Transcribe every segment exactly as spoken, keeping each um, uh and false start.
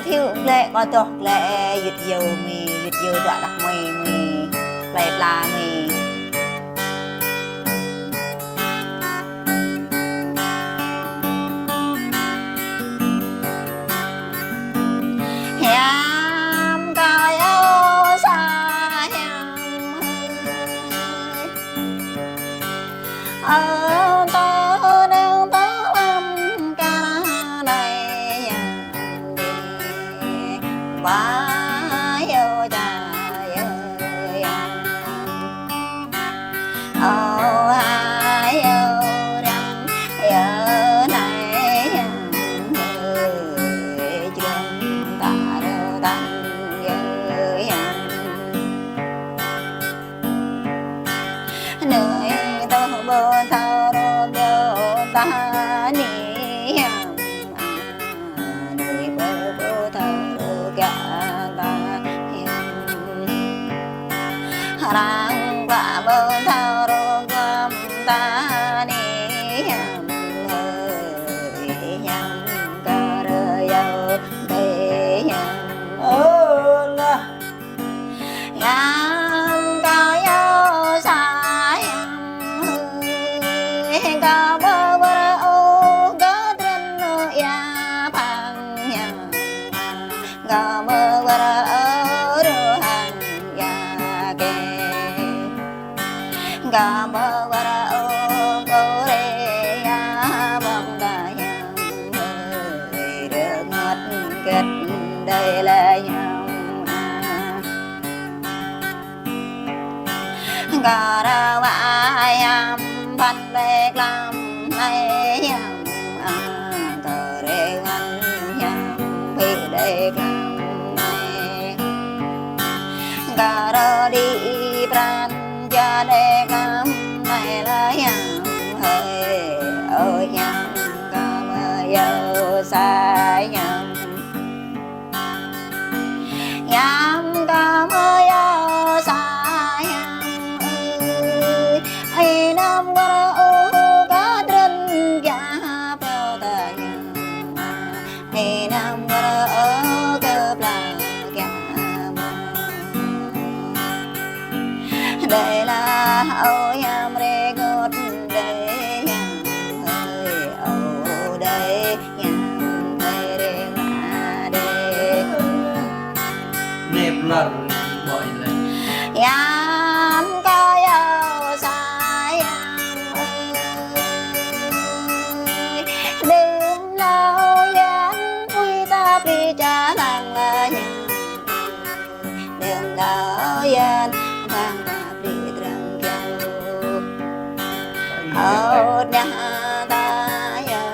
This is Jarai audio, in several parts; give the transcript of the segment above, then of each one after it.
Thiu glĕ kơ tŏh glĕ, yut yơ mi, yut yơ dŏ đah mi mi, plei pla mi. Hiam kơ yơ sa hiam. Ơ tơ neng tơ lăm kơ anai yăng đê. Ba yơ cha yơ yăng. Ơ ha yơ răng yơ nai yăng. Hơi jrăng ta rơ tăng yơ yăng. Nui tơ bơ thơ rô biô ta ni hiam. Nui bơ bơ thơ rô gă ta hiam. Răng bă bơ thơ rô găm ta ni hiam. Hơi hiam kơ rơ yơ tê hiam. Ơ lah. Hiam kơ yơ sa hiam hơi, kơ bơ bơ rơ ôh kơ trăn nô ia phang hiam, kơ bơ bơ rơ ôh rơ hăng ia kê. Kơ bơ bơ rơ ôh kơ rê ia bơ̆ng ta hiam hơi, rơ ngăt kĕt đơi la hiam a. Kơ rơ wa hiam păn đê klăm nai hiam a, kơ rê ngăn hiam phi đê klăm nai. Kơ rơ đĭ pran ja đê klăm nai la hiam hơi, ơ hiam kơ mơ yơ sa hiam. Hiam kơ mơ yơ sa hiam ơi, ơi năm gơ rơ ôh kơ trăn ja pơ ta hiam. Ơi năm gơ rơ ôh kơ pla kiăng mơ. Đơi lah ơ hiam rê ngôt đơi hiam hơi, ơ đơi hiam hơi rê ngă đơi. Nếp lăng bơi lăng. Hiam kơ yơ sa hiam ơi. Đưm lao yan pui ta pli ča lăng la hiam. Đơ̆ng đao yan bang ta pli trăng kiao. Ơ ña ta yơ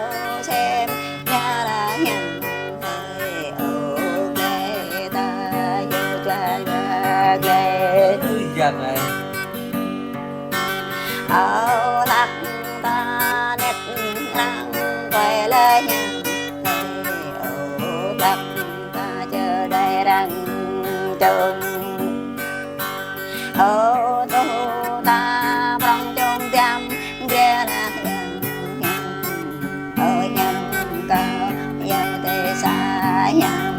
sem ña la hiam hơi, ơ glai ta yơ čua čua glai. Ư yang ai. Ơ lăk ta net răng quay la hiam hơi, ơ lăk ta čơ đai răng čông. Ơ tơ ta prong čông tiam gre la hiam hiam. Ơ hiam kơ yơ tê sa hiam.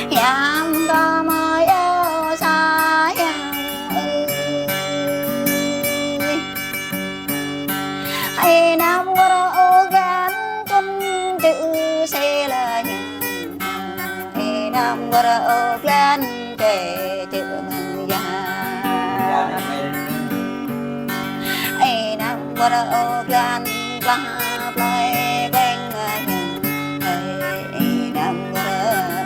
Hiam kơ mơ yơ sa hiam ơi. Ơi năm gơ rơ ôh glan kŭn čư̆ sê la hiam. Ơi năm gơ rơ ôh glan čê čư̆ mơ̆ng ya. Ơi năm gơ rơ ôh glan pla plơi beng la hiam. Ơi năm gơ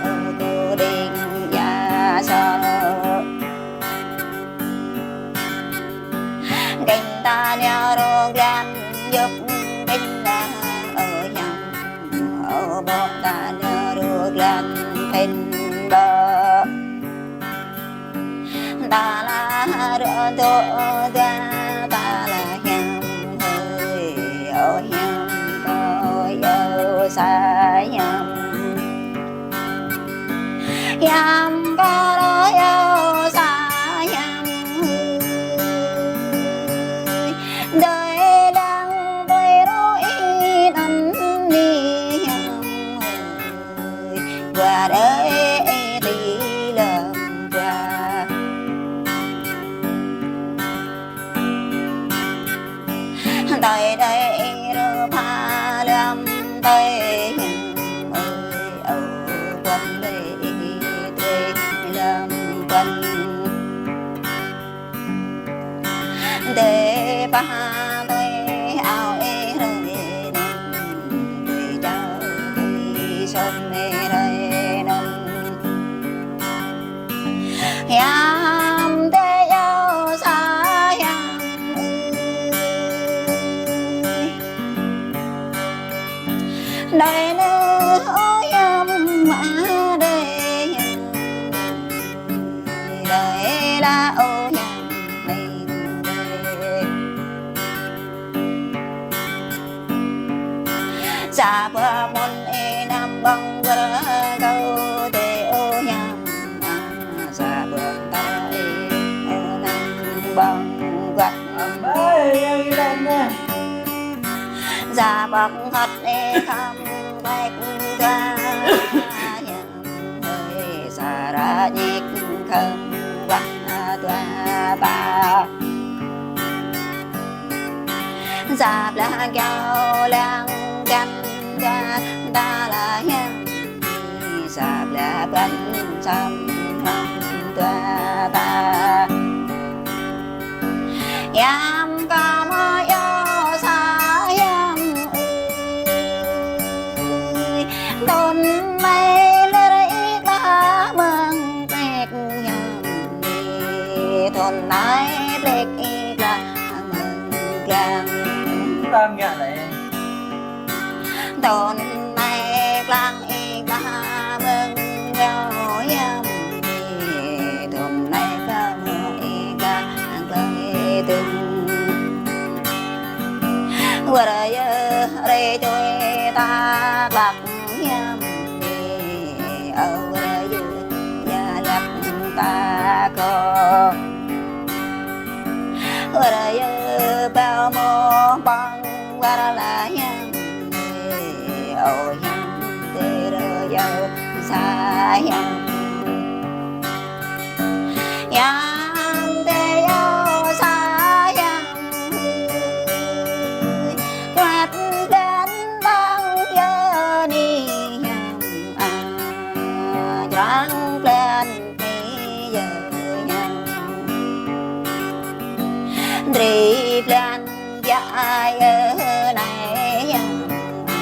rơ ôh kơ đing ya sa. Kêng ta neo rô glan yŭp kêng ta ơ hiam. Ơ ƀô̆ ta neo rô glan pên ƀô̆. Ta la rô dŏ ta, ta la hiam hơi, ơ hiam kơ yơ sa hiam. Hiam kơ rơ yơ sa hiam hơi. Đơi đang đơi rô in ăn ni hiam hơi. tơi hiam ơi, ơ, ơ, ƀuăn lê ih tơi lơm ƀuăn. Tê pah tơi ao ê hrơi năn, tê čao tê sôm ê hrơi năn. Hiam tê yâo sa hiam ơi. Đơi nư ơ hiam a đơi hiam. Đơi la ơ hiam meng đơi. Sa pơmon ê năm ƀơ̆ng wơr kâo tê ơ hiam. Sa pơmon ta ê ơ năm ƀơ̆ng wơr. Sa pơmon khăt ê khăm bek ta hiam. Hơi sa ra ñik khăm wah tua ta. Sa blah kiao lăng găn găn ta la hiam. Sa blah băn sam hăng tua ta. Hiam kơ mơ yâo sa hiam ơi. Tơl anai lĕ ih klah mơ̆ng plek hiam ơi. Tơl anai plek ih klah mơ̆ng găng. Tam ngă lĕ. Tơl anai klang ih klah mơ̆ng yâo hiam ơi. Tơl anai klah mơ̆ng ih klah mơ̆ng ih tơl. Wơr yơ rai čoi ta klak hiam ơi. Ơ wơr yơ ya lăp ta kơ. Wơr yơ bao mơ ƀơ̆ng wơr la hiam ơi. Ơ hiam tê rơ yâo sa hiam. Hiam tê yâo sa hiam ơi. Klat dan ƀơ̆ng yơ ni hiam a. Črang klan ni yơ hiam. Dri blan biă yơ anai hiam a.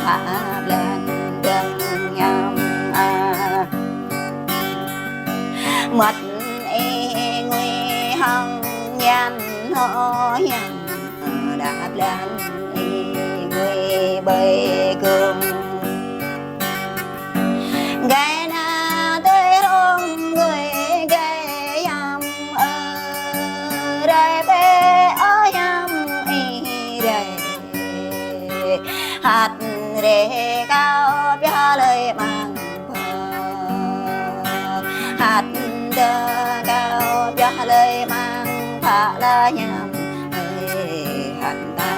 Tha blan dơ̆ng hiam a. Mơ̆t ih ngui hăng yan hơ hiam. Đa blan ih ngui ƀơi gơ̆ng. Gai na tơi hrŏm gơi gai hiam ơ. Rai bĕ ơ hiam ih rai. Hăt rai kâo pioh lơi măng pă. Hăt tơ kâo pioh lơi măng pă la hiam ơi. Hăt tơ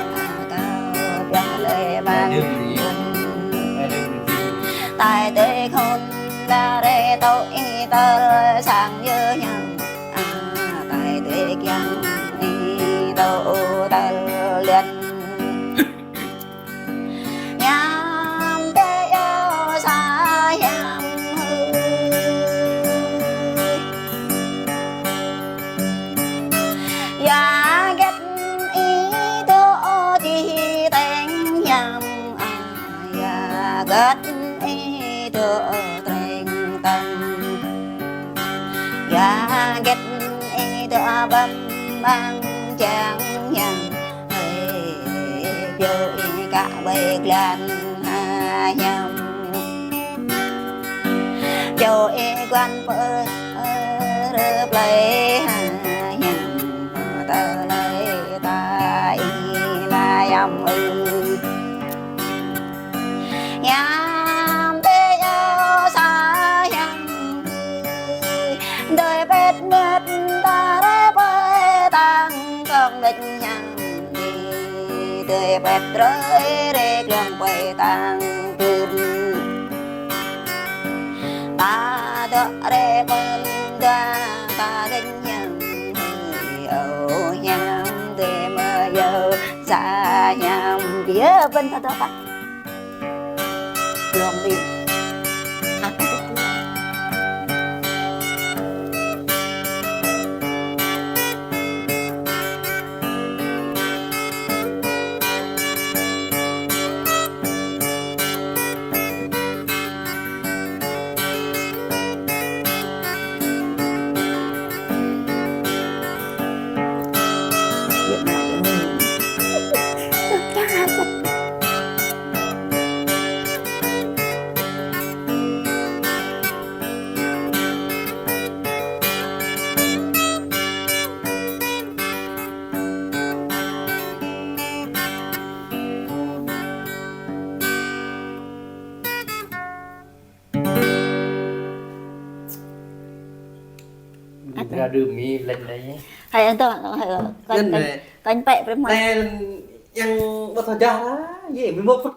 kâo pioh lơi măng. Tai tơi khôn ta rai tŏ ih tơl sang yơ hiam a. Tai tơi kiăng ih tŏ tơl liăn. Hiam tê yâo sa hiam ơi. Ya gĕt ih tŏ ti teng hiam a. Ya gĕt ih tŏ teng tăm. Ya gĕt ih tŏ ƀăm ƀăng čang hiam. Hơi, pioh ih kă ƀơi glan ha hiam. Pioh ih guan pơ rơ plơi ha hiam. Tơlơi ta ih la hiam ơi. Hiam tê yâo sa hiam ơi. Dơi pet mơ̆t ta rai pơi tang kong đĕch hiam ơi. Dơi pet rơi rê glông pơi tang pưn. Ta dŏ rê pơ̆n ta ta đĕch hiam ơi. Ơ hiam tê mơ yâo Sa ñam biă bơ̆n ta ta ta. Blŏng đi. Apa tu? Ra đưm mi lên đây. Hai anh to, hai, kơnh, kơnh, kơnh pĕ prem. Hai yang bơtho jah lah, ye, mi mơ̆ phŭt.